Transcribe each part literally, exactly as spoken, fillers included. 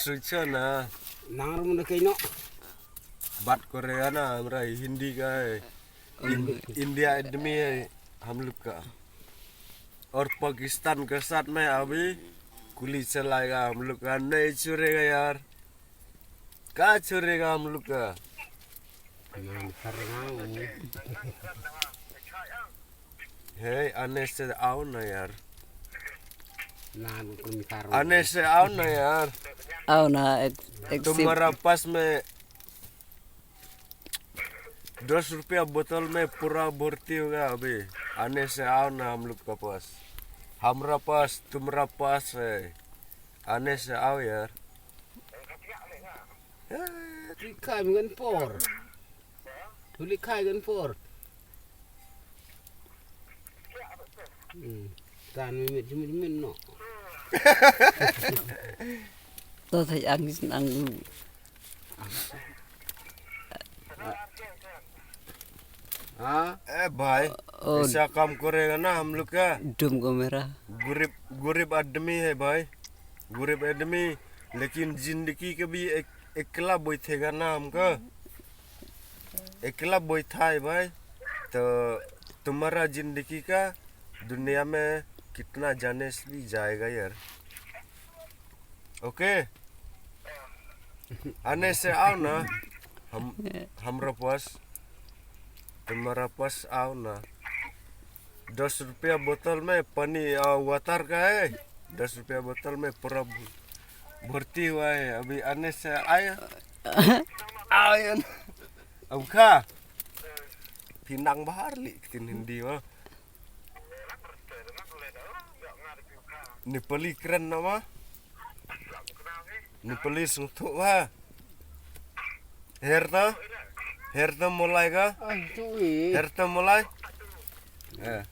Suchana. Nang rum na kaino. Bat Korea na, hamra Hindi ka hai. In-, India admi hai, hum log ka. Aur Pakistan ke saath mein abhi guli chalayega hum log ka, nahi chhorega yaar. Kahan chhorega hum log ka? Hey, aane se aao na yaar. Aane se aao na yaar. Aao na, ek, ek sip. Tumhara paas mein das rupiya botol mein pura bharti hoga abhi. Aane se aao na hum log ka paas. Hamra paas, tumhara paas hai. Aane se aao yaar. Tuli khai ngan por. Tuli khai ngan por. Hmm. Tan mi mit, mit, mit no. To thai ang is nang. Ha? Eh, bhai. Oh. Aisa kam karega na hum log ka. Dum ko mera. Garib, garib aadmi hai, bhai. Garib aadmi. Lekin zindagi kabhi ek, ekla baithega na humko. Ekla baitha hai, bhai. To tumhara zindagi ka duniya mein kitna jane se bhi jayega yaar. Okay. Aane se aao na. Hum, hamra paas. Tumhara paas aao na. Das rupiya botol mein pani, ah, water ka hai. Das rupiya botol mein pura bh-, bharti hua hai. Abhi aane se aao. Aao yaar. Ab kha. Phi nang bahar li ktien Hindi ma. Nepali kren na ma. Nepali sngewthuh ba. Her ta? Her ta molai ka? Her ta molai? Eh.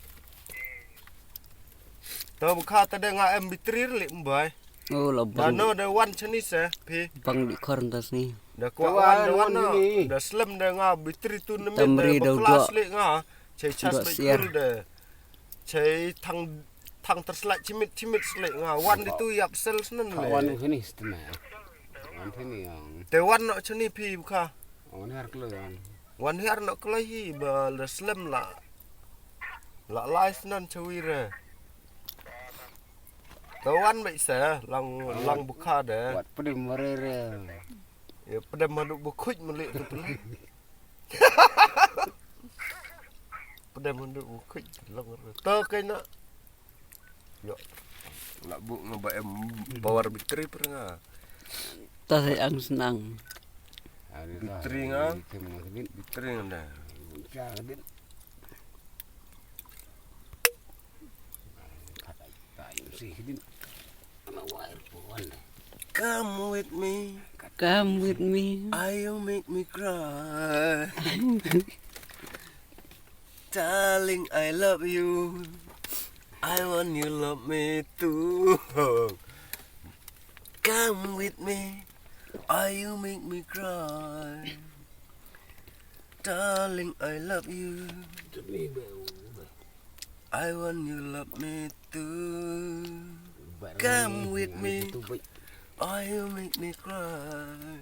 To bkha ta de nga em bitri ri bai. Oh, la bang. Dano de wan chani se phi. Bang di khor ntas ni. Da kwah wan de wan no. Da slem de nga bitri tu nemit de bakla sli nga. Chai chas bai kul de. Chai thang, thang terslak chimit chimit slek nga wan di tu yap sel senen le. Wan sini sitna. Wan sini yang. Te wan no chani phi bkha. Wan her klo yang. Wan her no klo hi ba le slem la. La lai senen chawi re. Te wan bai se lang, lang bkha de. Wat pdim mare re. Ya pdim madu bkhuj malik tu pula. Pdem hundu u khuid long. To kai na. Yo. Nak bu ngaba em power battery per nga. Ta sai ang senang. Battery nga. Battery nga dah. Come with me. Come with me. Ay, you make me cry. Darling, I love you. I want you love me too. Come with me. Ay, you make me cry. Darling, I love you. I want you love me too. Come with me. Ay, you make me cry.